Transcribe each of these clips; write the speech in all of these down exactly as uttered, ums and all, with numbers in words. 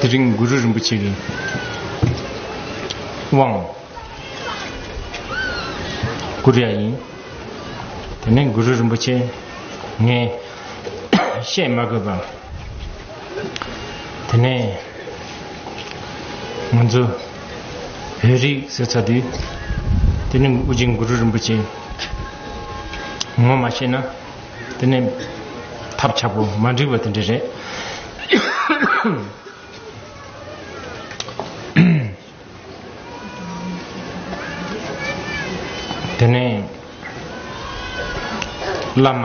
དེ་རིང་གུ་རུ་རིན་པོ་ཆེ་གི་དབང་བསྐུར་ཡ་ཡིན། དེ་ནས་གུ་རུ་རིན་པོ་ཆེ་ངས་བཤད་མ་དགོས་པ། དེ་ནས་ང་ཚོ་བོད་རིགས་ཟེར་ཚར་དུས། དེ་ནས་ཨོ་རྒྱན་གུ་རུ་རིན་པོ་ཆེ་ངོ་མ་ཤེས་ན། དེ་ནས་ཐབས་ཆག་པོ་མ་འགྲིག་པ་དེ་འདྲ་རེད། དེ་ནས་བླ་མ་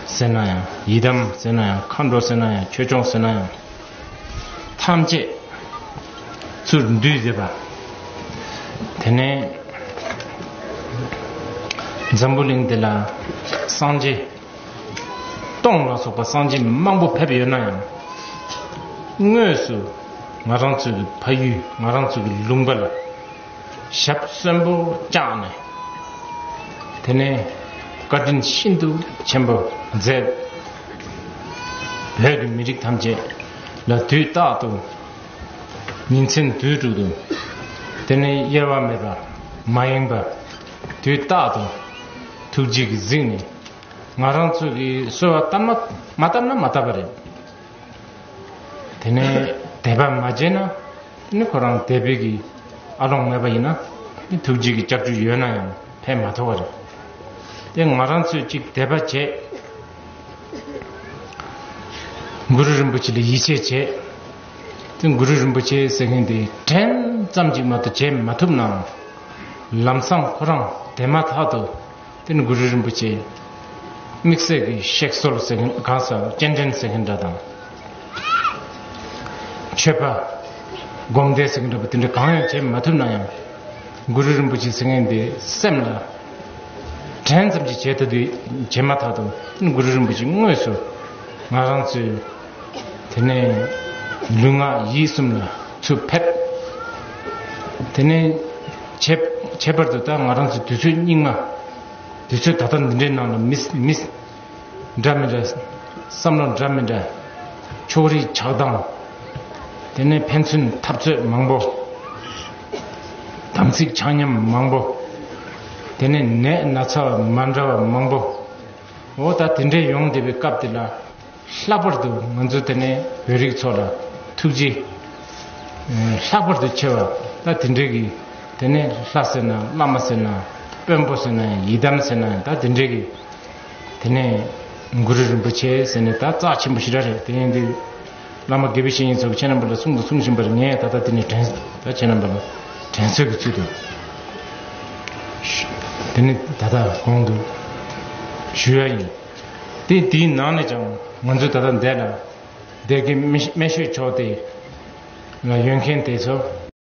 ཟེར་ན་ཡང་། ཡི་དམ་ཟེར་ན་ཡང་། མཁའ་འགྲོ་ཟེར་ན་ཡང་། ཆོས་སྐྱོང་ཟེར་ན་ཡང་། ཐམས་ཅད་ཚུར་འདུས་མཛད་པ། དེ་ནས་འཛམ་བུ་གླིང་འདི་ལ་སངས་རྒྱས་སྟོང་ལ་སོགས་པ་སངས་རྒྱས་མང་པོ་ཕེབས་ཡོད་ན་ཡང་། དངོས་སུ་ང་རང་ཚོའི་གི་ཕ་ཡུལ། ང་རང་ཚོའི་གི་ལུང་པ་ལ་ཞབས་གསོན་པོ་བཅངས་ནས། དེ་ནས་བཀའ་དྲིན་ཤིན་ཏུ་ཆེན་པོ་མཛད། བོད་ཀྱི་མི་རིགས་ཐམས་ཅད་ལ་དུས་རྟག་ཏུ། ཉིན་མཚན་དུས་དྲུག་ཏུ། དེ་ནས་དབྱེ་བ་མེད་པ་མ་ཡེངས་པ། དུས་རྟག་ཏུ་ཐུགས་རྗེ་གིས་གཟིགས་ནས། ང་རང་ཚོ་གིས་གསོལ་བ་བཏབ་ན་མ་བཏབ་ན་མ་བཏབ་པ་རེད། དེ་ནས་དད་པ་མ་བྱས་ན། དེ་ནི་ཁོ་རང་དད་པའི་གི་ཨ་ལོང་མེད་པ་ཡིན་ན། ནི་ཐུགས་རྗེ་གི་ལྕགས་ཀྱུ་ཡོད་ན་ཡང་ཕན་མ་ཐོགས་པ་རེད། དེ་ང་རང་ཚོས་ཅིག་དད་པ་བྱས། གུ་རུ་རིན་པོ་ཆེ་ལ་ཡིད་ཆེས་བྱས། དེ་གུ་རུ་རིན་པོ་ཆེ་ཟེར་མཁན་དེ་དྲན་ཙམ་ཅིག་མ་གཏོགས་བྱེད་མ་ཐུབ་ནའང་། ལམ་སང་ཁོ་རང་དེ་མ་ཐག་ཏུ། དེ་ནི་གུ་རུ་རིན་པོ་ཆེ་དམིགས་བསལ་གྱི་གཤེགས་གསོལ་ཟེར་མཁན། གང་ཟག་སྤྱན་འདྲེན་ཟེར་མཁན་འདྲ་དང་། མཆོད་པ་སྒོམ་བཟླས་ཟེར་མཁན་འདྲ་པོ་དེ་འདྲ་གང་ཡང་བྱེད་མ་ཐུབ་ན་ཡང་། གུ་རུ་རིན་པོ་ཆེ་ཟེར་མཁན་དེ་སེམས་ལ་དྲན་ཙམ་ཅིག་བྱེད་ཐུབ་དུས། བྱེད་མ་ཐག་ཏུ་དེ་ནི་གུ་རུ་རིན་པོ་ཆེ་དངོས་སུ་ང་རང་ཚོའི། དེ་ནས་ལུས་ངག་ཡིད་གསུམ་ལ་ཚུར་ཕེབས། དེ་ནས་ཁྱད་ཁྱད་པར་དུ་ད་ང་རང་ཚོ་དུས་ཚོད་སྙིགས་མ། དུས་ཚོད་ད་ལྟ་འདི་འདྲའི་ནང་ལ་མི་མི་འདྲ་མི་འདྲ། བསམ་བློ་འདྲ་མི་འདྲ། ཕྱོགས་རིས་ཆགས་སྡང་། དེ་ནས་ཕན་ཚུན་འཐབ་རྩོད་མང་པོ། དམ་ཚིག་ཆག་ཉམས་མང་པོ། དེ་ནས་ནད་ན་ཚ་མ་འདྲ་བ་མང་པོ། འོ་ད་དེ་འདྲའི་ཡོང་བསྡད་པའི་སྐབས་དེ་ལ། ལྷག་པར་དུ་ང་ཚོ་དེ་ནས་བོད་རིགས་ཚོ་ལ་ཐུགས་རྗེ་ལྷག་པར་དུ་ཆེ་བ། ད་དེ་འདྲའི་གི་དེ་ནས་ལྷ་ཟེར་ན། བླ་མ་ཟེར་ན། དཔོན་པོ་ཟེར་ན། ཡི་དམ་ཟེར་ན། ད་དེ་འདྲའི་གི་དེ་ནས་གུ་རུ་རིན་པོ་ཆེ་ཟེར་ནས་ད་རྩ་ཆེན་པོ་ཞེ་དྲག་རེད། དེ་ཡིན་དུས་བླ་མ་དགེ་བའི་བཤེས་གཉེན་ཚོ་ཁྱེད་རྣམ་པ་ལ་གསུང་དང་གསུང་བཞིན་པར། ངས་ད་ལྟ་དེ་ནས་དྲན། ད་ཁྱེད་རྣམ་པ་ལ་དྲན་གསོ་གི་ཚུལ་དུ་དེ་ནས་ད་ལྟ་གོང་དུ་ཞུ་ཡ་ཡིན། དེ་དེའི་ནང་ནས་ཀྱང་ང་ཚོ་ད་ལྟ་འདས་ལ། འདས་ཀྱི་སྨན་སྨན་ཤོད་ཕྱོགས་དེ་ལ་ཡོད་མཁན་དེ་ཚོ།